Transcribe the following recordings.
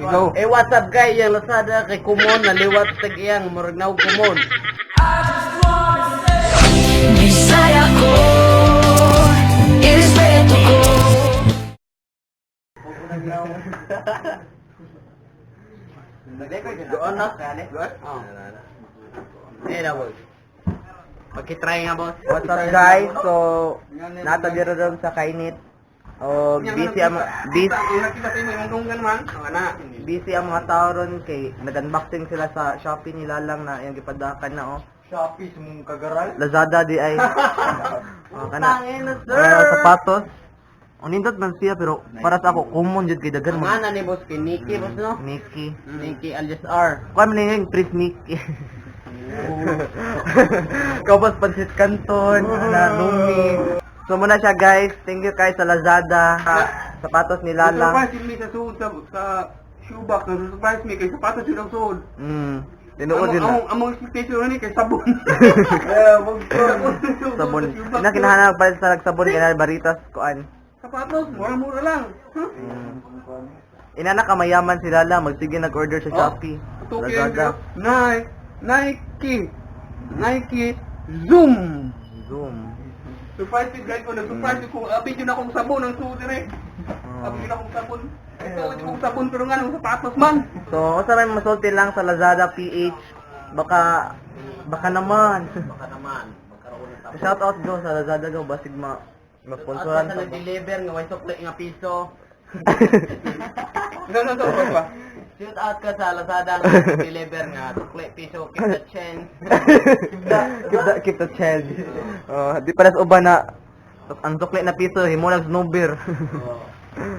Go. Eh, what's up guys? Yang Lazada kay Kumon naliwat sa iyang murag naw Kumon. Bisaya ko, irespeto ko. Doon na. Doon? Oh. Eh, na boss. Pagkitry nga, boss. What's up, guys? So, nata dito ron sa kainit. O busy ang busy, Ang nakita sa imo imong dunggan man. Ang ana. busy ang mga tao ron kay nag-unboxing sila sa Shopee nila lang na yung gipadakan na oh. Shopee sa mong kagaral. Lazada di ay. Oh, kana. Tangina, sir. Wala sapatos. O nindot man siya pero para sa ako common jud kay daghan Ang man. ana ni boss kay Nikki, boss, no? Nikki. Nikki alias R. Kuan man yung Prince Nikki. Kaubos pansit canton, na Lumi. So muna siya, guys. Thank you guys sa Lazada. Sapatos ni Lala. Surprise mi sa suod sa shoebox, na surprise mi kay sapatos yun ang suod. Tinuod yun na. Among expectation ni kay sabon. Sabon. Ina kinahanap pa sa sabon kay baritas kuan. Sapatos, mura-mura lang. Huh? Ina na kamayaman si Lala, magsige nag-order sa Shopee. Tokyo. Lazada. Nike, Nike, Nike Zoom. Zoom. Surprise me guys ko, nag-surprise ko. Abi yun akong sabon ang suod dire. Abi yun akong sabon. Ito yun akong sabon pero nga nang sapatos man. So, usa may masulti lang sa Lazada PH. Baka baka naman. Baka naman. Magkaroon ng tapos. Shout out go sa Lazada go basig ma masponsoran At sa sa nag-deliver nga way sukli nga piso. No, no, no, pa. Shoot out ka sa Lazada nga nag-deliver nga sukli piso, keep the change. Keep the change. Oh, di pares uban na ang sukli na piso himo lang snowbeer. Oh.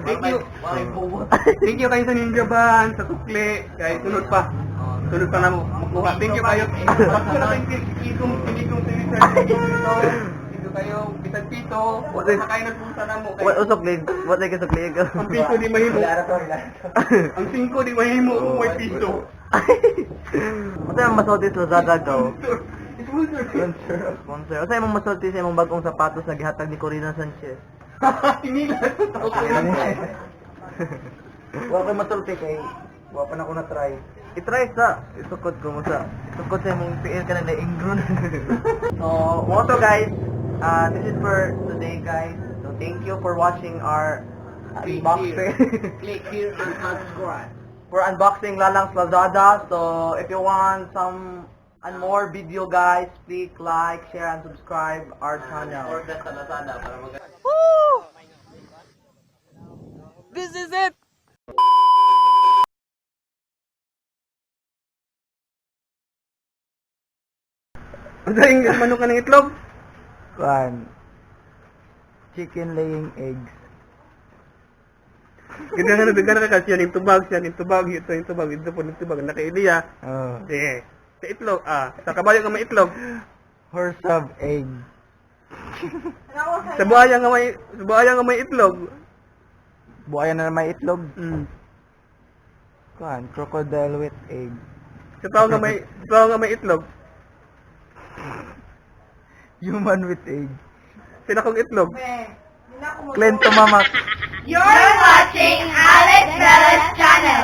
Thank you. Walay buwot. Thank you kayo sa Ninja Van, sa Tukli, kay sunod pa. Sunod pa na mo makuha. Thank you kayo. Ako na kayo kikong kikong sa Thank you kayo bisan pito. Wala sa kayo nagpunta na mo kay. What usok lig? What like usok lig? Ang piso di mahimo. Ang singko di mahimo kung may piso. Unsa imong masulti sa Lazada go? Sponsor. Sponsor. Unsa imong masulti sa imong bagong sapatos na gihatag ni Corina Sanchez? Tinila sa tao. Wa koy masulti kay wa pa na ko na try. I-try sa isukod ko mo sa isukod sa imong PL ka na na ingron. So, mo to guys. This is for today, guys. So thank you for watching our Click unboxing. here. Click here and subscribe. For unboxing Lalang's Lazada. So if you want some and more video guys, please like, share and subscribe our channel. Order sa Lazada para mag This is it! Unsa yung manok ka ng itlog? Kuan. Chicken laying eggs. Ganda nga na ka kasi yan yung tubag, siya yung tubag, ito yung tubag, ito po yung tubag, nakailiya. Oh. Sige. Sa itlog, sa kabayo nga may itlog. Horse of egg. Sa buhaya nga may itlog. Buhay na may itlog. Kuan, crocodile with egg. Sa tao nga may itlog. Human with egg. Sila kong itlog. Clint tumamak. You're watching Alex Bella's channel.